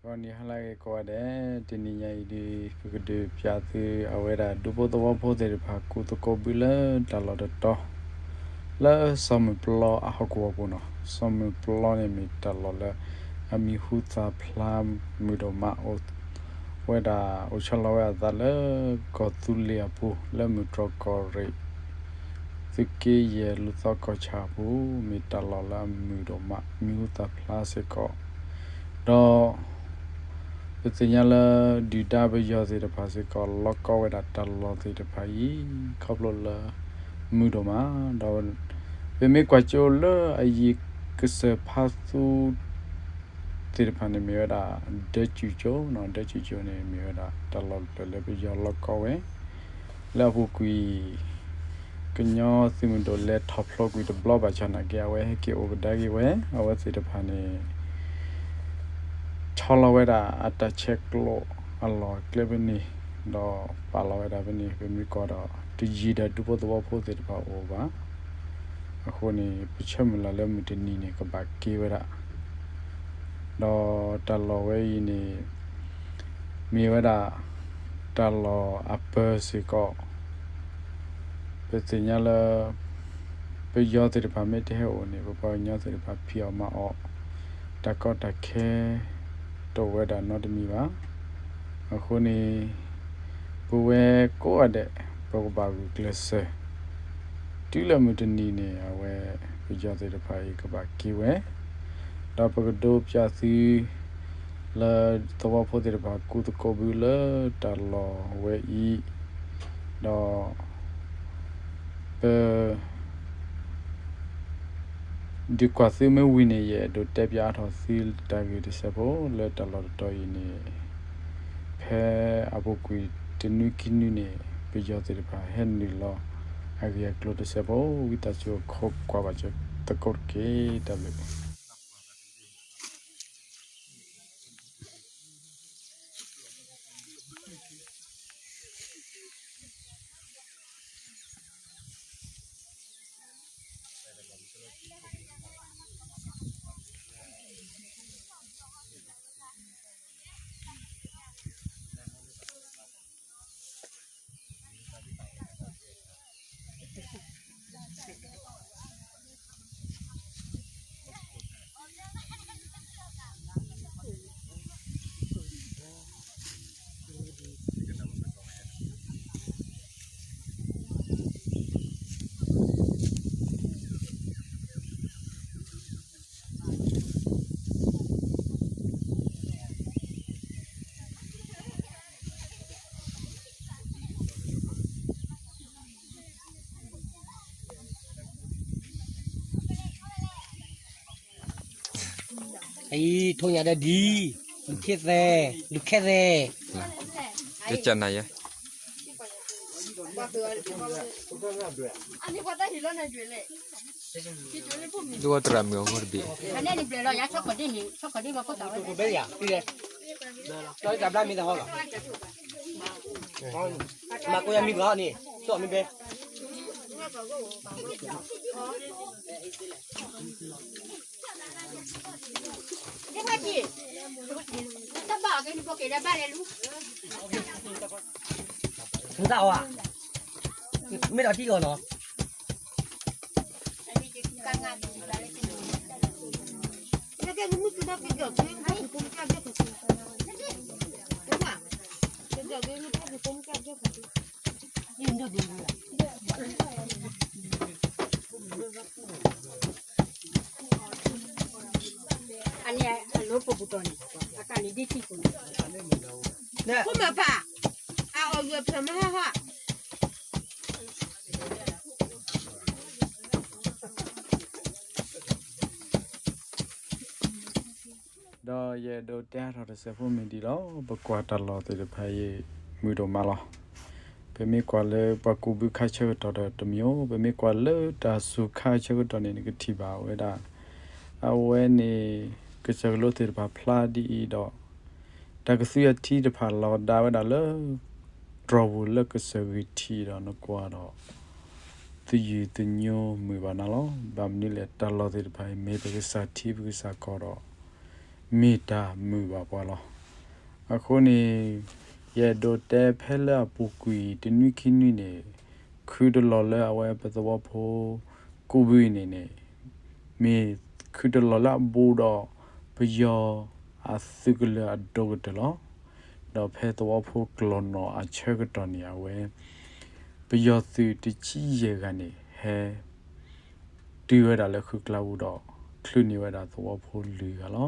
ဂီၤနံၤဟါလၢအဂ့ၤကိးဂၤဒဲး, တနံၤညါအံၤဒုး ပကဒုးပၠးသုအဝဲဒၣ်ဒူဖိသဝီဖိသ့ၣ်တဖၣ် ကူၣ်သကိးဘုလၢတၢ်လီၢ်တတီၤ လၢစီၤမုၢ်ပျီအဟီၣ်ကဝီၤပူၤနီၤ. စီၤမုၢ်ပျီန့ၣ်မ့ၢ်တၢ်လီၢ်လၢအမံၤဟူသၣ်ဖျါမုာ်ဒိၣ်မး အိၣ်ဝဲဒၣ် အိၣ်ဆီလီၤဝဲအသးလၢကီၢ်သူလ့ၤအပူၤ လၢမုၢ်တြီၢ်ကီၢ်ရ့ၣ် သုးက့ယဲၢ်လူၢ်သီကီၢ်ဆၣ်အပူၤ, မ့ၢ်တၢ်လီၢ်လၢအမုာ်ဒိၣ်မး မံၤဟူသၣ်ဖျါစ့ၢ်ကီး, ဒီး ပသ့ၣ်ညါလၢဒုၣ်ဒါပယီၤသ့ၣ်တဖၣ်စ့ၢ်ကီး လီၤကီဝဲဒၣ်တၢ်လီၢ်သ့ၣ်တဖၣ်အံၤ ခီဖျိလၢမုာ်ဒိၣ်မး, ဒီး ပမ့ၢ်ကွၢ်ကၠိလၢအယံၤကစၢၢ်ဖါသူ သ့ၣ်တဖၣ်န့ၣ်မ့ၢ်ဝဲဒၣ် ဒၢကုၣ်ကၠိနီၤ, ဒၢကုၣ်ကၠိန့ၣ်မ့ၢ်ဝဲဒၣ် တၢ်လီၢ်တဖျၢၣ်လၢပယီၤလီၤကီဝဲ လၢအပူၤကွံာ် ကညီသုးမုၢ်ဒိၣ်လဲၤထီၣ်ဖျိကွံာ်တဘျီဘၣ်ဆၣ်နာ်က့ အဝဲဟဲက့ၤအိၣ်ကဒါက့ၤဝဲ, အဝဲသ့ၣ်တဖၣ်န့ၣ် ဆီလီၤဝဲဒၣ်အတၢ်ဆဲးကျိးအလီၢ်အကျဲဖဲန့ၣ်, ဒီးပာ်လီၤဝဲဒၣ်ဖဲန့ၣ် ပမ့ၢ်ကွၢ်ဒီး တယံၤဒီးဒူဖိသဝီဖိသ့ၣ်တဖၣ်အိၣ်ဘၣ်. အဃိန့ၣ် ပဆၢမုၢ်လၢ်လၢမုၢ်တနံၤန့ၣ် ကဘၣ်က့ၤဝဲဒၣ် ဒီးတၢ်လီၢ်ဝဲအံၤန့ၣ် မ့ၢ်ဝဲဒၣ် တၢ်လီၢ်အပၢၤစ့ၢ်ကီး, ပသ့ၣ်ညါလၢ ပယီၤသ့ၣ်တဖၣ်မ့ၢ်တဟဲအိၣ်န့ၣ် ပပှၤကညီသ့ၣ်တဖၣ်ဖံးအီၣ်မၤအီၣ် တၢ်ကီတၢ်ခဲ တအိၣ်ဝဲဒၣ်နီတမံၤဘၣ်. အဃိန့ၣ် ပဝဲကိးဂၤဒဲး ပကဘၣ်ဂုာ်ကျဲးစၢး တုၤလၢမုၢ်တနံၤန့ၣ် အဝဲပယီၤသ့ၣ်တဖၣ်အံၤကဘၣ်က့ၤဝဲ, ဒီးပကဒိးပၠးသု လၢသဝီဖိသ့ၣ်တဖၣ် ကူၣ်သကိးဘုလၢတၢ်လီၢ်ဝဲအံၤ, ဒီး ပ ဒုးကွၢ်သုမ့ၢ်ဝံၤန့ၣ် ယအဲၣ်ဒိးတဲပၠးအါထီၣ်သုတၢ်ဂ့ၢ်တစဲးဖိ လၢတၢ်လီၢ်တတီၤအံၤန့ၣ် ဖဲအပူၤကွံာ်တနွံခံနွံန့ၣ် ပယီၤသ့ၣ်တဖၣ်ဟဲနုာ်လီၤအဂ့ၢ်အကျိၤတစဲးဖိ ဝံသးစူၤခိးကွၢ်ဘၣ်စၢၤသကိးတက့ၢ်. တၢ်ဘျုး အံၤထိၣ်ညါဒီးဒ် လူၤခ့သဲ, လူၤခ့သဲ, ကကနၤယဲ, ဒိၣ်ဝဲတရၣ်မုၣ်အဂီၢ်တဘ့ၣ်, မၤကိယမံၤသဟီလီၤ, မ့ၢ်ဘဲ တၢ်ဘၣ်အီၤကဲန့ၣ် ပက့ၤဒီးဘၣ်လဲၤလူၤ, မ့ၢ်တၢ်အီၤဧါ, မ့ၢ်ဒီးတံၢ်အီၤနီၤ. Ani a lo popo toni. Aka ni di ti ko. Kuma pa. A o yo pa ma ha ha. ဒီးယအဲၣ်ဒိးတဲအါထီၣ်တစဲးဖိမ့ၢ်ဒ်လီၤ. ပကွၢ်တၢ်လီၢ်သ့ၣ်တဖၣ်အံၤ မုာ်ဒိၣ်မးလီၤ. ပမ့ၢ်ကွၢ်လၢပှၤကူးဘုခါဆၢကတီၢ်ဒီးတမံၤ, ပမ့ၢ်ကွၢ်လၢတၢ်စူၤခါဆၢကတီၢ်န့ၣ် နကထံၣ်ဘၣ်ဝဲဒၣ် အဝဲန့ၣ် ကစၢၢ်ကလိသ့ၣ်တဖၣ်ဖျါဒ်အံၤဒီး တၢ်ကသုအထံတဖၣ်လီၤကဒါဝဲဒၣ်လၢ တြီၢ်ပူၤလၢကစၢၢ်ဂံၢ်ထံးဒီးနကွၢ်ဒီး သယုၢ်သညိမုာ်ဘၣ်နၤလီၤ. ဘၣ်မနုၤလဲၣ် တၢ်လီၢ်သ့ၣ်တဖၣ်အံၤ မ့ၢ်ပကစၢ်ထံပကစၢ်ကီၢ်ဒီး မ့ၢ်တၢ်မုာ်ဘၣ်ပှၤလီၤ. အဃိန့ၣ် ယအဲၣ်ဒိးတဲဖဲလၢအပူၤကွံာ်တနွံခံနွံန့ၣ် ခုတလီၤလၢအဝဲပသဝီဖိကိးဘုအံၤန့ၣ်န့ၣ် မ့ၢ်ခုတလီၤလၢအဘူးဒီး ပယီၤအသုးကလၢၤအဒိၣ်ကတၢၢ်လီၤ. ဒီးဖဲသဝီဖိကျိာ်နီၣ်အဆၢကတီၢ်န့ၣ် အဝဲ ပယီၤသုးတဆံယဲၢ်ဂၤန့ၣ် ဟဲတုၤဝဲဒၣ်လၢဃုကျါပူၤဒီး ချုးန့ၢ်ဝဲဒၣ်သဝီဖိလွံၢ်ဂၤလီၤ.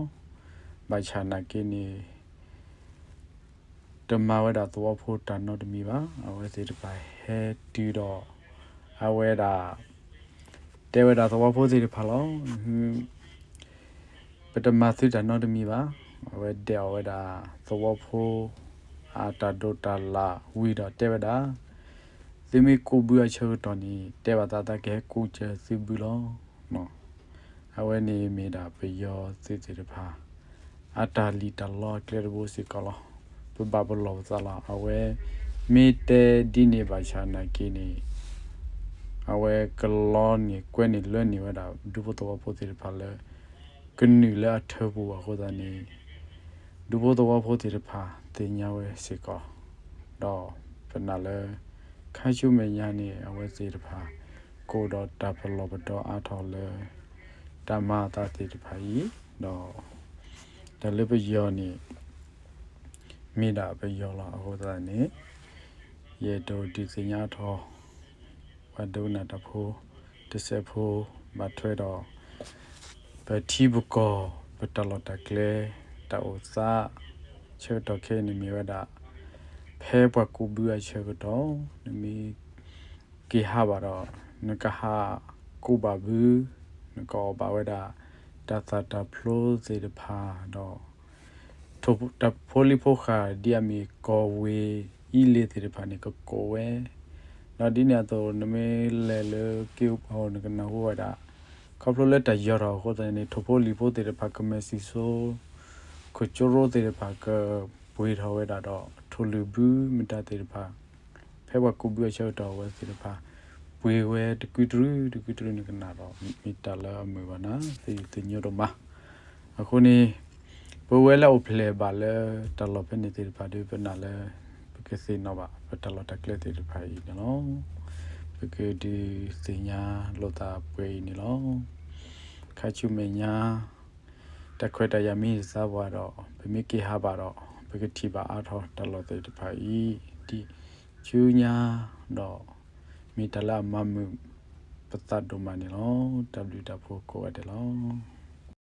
ဘၣ်ဆၣ်နာ်က့န့ၣ် တမၤဝဲဒၣ်သဝီဖိတၢ်နီတမံၤဘၣ်. အဝဲသ့ၣ်တဖၣ်ဟဲတုၤဒီး အဝဲဒၣ် တဲဝဲဒၣ်သဝီဖိသ့ၣ်တဖၣ်လီၤ. ပတမၤသုတၢ်နီတမံၤဘၣ်. အဝဲဒဲးအီၣ်ဝဲဒၣ်သဝီဖိ အတၢ်ဒိးတၢ်လၣ်ဝံၤဒီးတဲဝဲဒၣ်, သုမ့ၢ်ကိးဘုအဆၢကတီၢ်န့ၣ် တဲဘၣ်သးသးကဟဲကိးစၢၤသုဘုလီၤ. အဝဲန့ၣ်မ့ၢ်ဒၣ်ပယီၤသုးသ့ၣ်တဖၣ် အတၢ်လံၣ်တၢ်လီအကျဲတဘိစ့ၢ်ကီးလီၤ. ပဘၣ်ပလီၢ်ပသးလီၤ. အဝဲမ့ၢ်တဲဒ်န့ၣ်ဘၣ်ဆၣ်နာ်က့န့ၣ် အဝဲကလီန့ၢ်ကွဲန့ၢ်လွဲန့ၢ်ဝဲဒၣ် ဒူဖိသဝီဖိသ့ၣ်တဖၣ်လၢ ကနုာ်လၢအထၢပူၤအဃိသတးန့ၣ် ဒူဖိသဝီဖိသ့ၣ်တဖၣ်သ့ၣ်ညါဝဲစ့ၢ်ကီး, ဒီးပနာ်လၢ ခါဆူမဲာ်ညါန့ၣ် အဝဲသ့ၣ်တဖၣ် ကအိၣ်ဒီးတၢ်ပလီၢ်ပဒီအါထီၣ်လၢ တၢ်မၤအသးသ့ၣ်တဖၣ်အံၤ, ဒီး တၢ်လၢပယီၤန့ၣ် မ့ၢ်ဒၣ်ပယီၤလီၤ. အဃိသတးန့ၣ် ယအဲၣ်ဒိးဒုးသ့ၣ်ညါအါထီၣ် ပှၤဒိကနၣ်တၢ်ဖိ တစဲးဖိ ဘၣ်ထွဲဒီး ပထံပကီၢ် ပတၢ်လီၢ်တၢ်ကျဲ တၢ်အိၣ်သး ဆၢကတီၢ်ခဲအံၤန့ၣ်မ့ၢ်ဝဲဒၣ် ဖဲပှၤကူးဘုအဆၢကတီၢ် နမ့ၢ်က့ၤဟးဘၣ်ဒီး နကဟးကူးဘၣ်ဘု နကအီၣ်ဘၣ်ဝဲဒၣ် တၢ်သၣ်တၢ်ဖျိသ့ၣ်တဖၣ်ဒီး ထိၣ်ဖိလံၤဖိဃာ် ဒ်အမ့ၢ်ကီၢ်ဝ့ၢ်အံၤလ့ၤသ့ၣ်တဖၣ်န့ၣ် ကကိးဝဲ, ဒီးဒ်န့ၣ်အသိး နမ့ၢ်လဲၤလၢက့ၤအိၣ်နကနၢ်ဟူဝဲဒၣ် ခီဖျိလၢတၢ်ယီၤထီၣ်အဃိသတးန့ၣ် ထိၣ်ဖိလံၤဖိသ့ၣ်တဖၣ် ကမဲာ်စံၣ်စိ ခိၣ်ကၠိရိသ့ၣ်တဖၣ် ကပှ့ၤထီၣ်ဝဲဒၣ်ဒီး ထိၣ်လွံၢ်ဘုမတၤသ့ၣ်တဖၣ် ဖဲပှၤကူးဘုအဆၢကတီၢ်အဝဲသ့ၣ်တဖၣ် ပှ့ၤဝဲတကုတြူၢ်တကုတြူၢ် နကနၣ်ဒီး မ့ၢ်တၢ်လၢအမုာ်ဘၣ်နၤ သုသ့ၣ်ညိတမး. အဃိန့ၣ် ပဝဲလၢအိၣ်ဖျဲၣ်ဘၣ်လၢတၢ်လီၢ်ဖဲန့ၣ်သ့ၣ်တဖၣ်ဒီး ပနာ်လၢ ပကသ့ၣ်နီၣ်ဘၣ် ပတၢ်လီၢ်တၢ်ကျဲသ့ၣ်တဖၣ်အံၤန့ၣ်လီၤ. ပကဒုးသ့ၣ်ညါလိာ်သးပှဲၤအံၤန့ၣ်လီၤ. ခါဆူမဲာ်ညါ တၢ်ခွဲးတၢ်ယာ်မ့ၢ်သးပှၢ်ဒီး ပမ့ၢ်က့ၤဟးဘၣ်ဒီး ပကထံၣ်ဘၣ်အါထီၣ်တၢ်လီၢ်သ့ၣ်တဖၣ်အံၤ ဒ်ဆူညါဒီး မ့ၢ်တၢ်လၢအမၤမုာ်ပသးဒိၣ်မးန့ၣ်လီၤ. တၢ်ဘျုးတၢ်ဖှိၣ်ကိးဂၤဒဲးလီၤ.